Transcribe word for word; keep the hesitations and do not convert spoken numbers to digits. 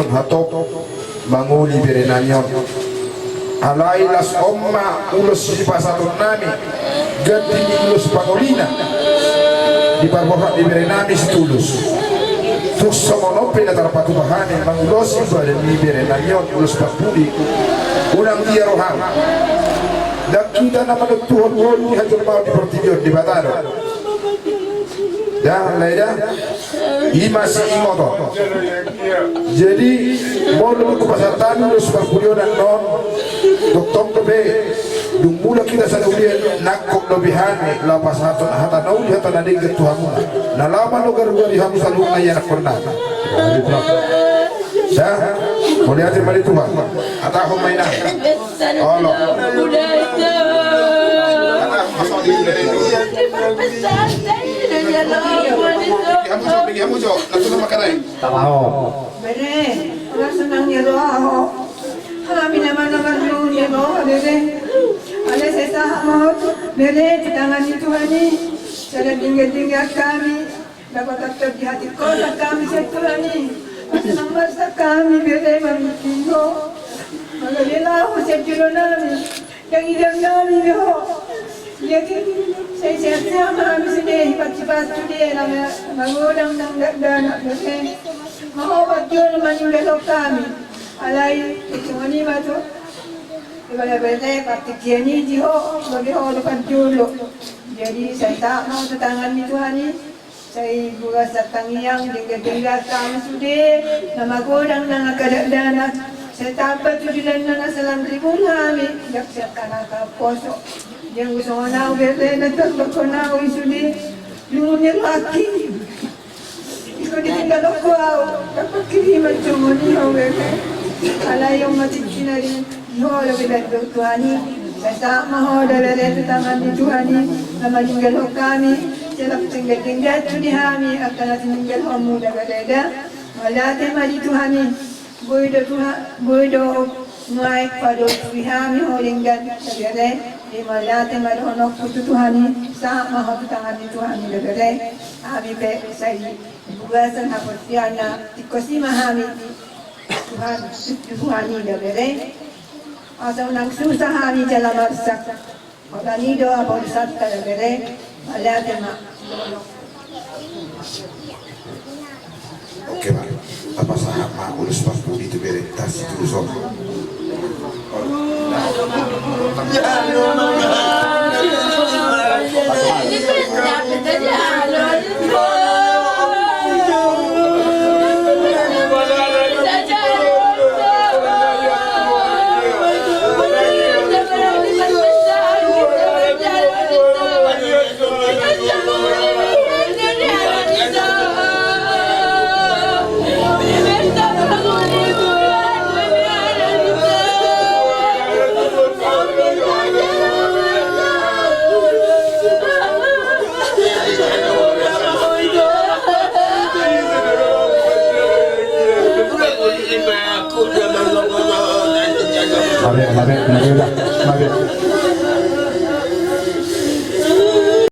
Hatop mangoli berenami on. Alai las on ma ulos sipasahatonnami, ganti ni ulos pangolina di parborhat ni berenami Situlus. Tung songon on pe na tarpatupa hami mangulosi badan ni berenami on ulos parpudi. Unang dia roham. Ndang hita na manontuhon holi hajolmaon di portibi on, Debata do. Dah, lai dah. Ima si ingot on. Jadi molo hupasahat hami ulos parpudi on annon, tongtong dope dung mulak hita saluhutna, nangkok dope hami laho pasahathon hata na uli hata na denggan tu hamuna. Na laho manogari-gari hamu saluhutna ianakhonnami. Dah, mauliate ma di Tuhan. Hatahon ma inang. Olo. Hamu jo, hamu jo. Langsung makan aja. Tama ho. Bere, ora senang ya roha ho. Hami nama nama lu ya roha bere. Ale sesa ho. Bere, di tangan ni Tuhan i. Sada dingga-dingga kami. Dapat tetap di hati kota kami setuani. Masih memaksa kami bere mamikir ho. Maka dia lahu sejulu nami. Yang idam nami ho. Jadi saya sehat sama kami sini. Pasti-pasti dia nama magodang dan dan anak bere. Mau betul meninggal kami. Alai itu mani batu. Ibadah bere pasti dia ni ho. Bagi ho depan dulu. Jadi saya tak mau tangan ni Tuhan ni. Sai buras tangiang, denggan-denggan kami sude, na magodang nang angka dakdanak. Sai tamba tu dilana na salam ribun hami, jak sian kana ka poso. Dianggo songon au bere na tamba kona au i sude, lungun ni laki. Iko ditinggal aku au, dapat kiriman songon i au bere. Alai au mati kinari. Ho, lebih baik tu Tuhan i. Sesa ma ho dalan tu tangan ni Tuhan i. Na maninggalhon kami. Selak tenggat-tenggat tu di hami. Angka na tininggalhonmu dagareda. Mauliate ma di Tuhan i. Boi do Tuhan, boi do nuaeng pado tu di hami ho denggan dagare. Di mauliate ma dohononku tu Tuhan i. Sesa ma ho tu tangan ni Tuhan i dagare. Hami pe sai di bagasan haporseaon na tingkos i ma hami. Tuhan, Tuhan i da bere. Asa unang susah hami jala marsak. Maka ni do apa urusan ta da bere. Mauliate ma. Oke ma. Tapasahat ma ulos parpudi tu bere ta Situlus on.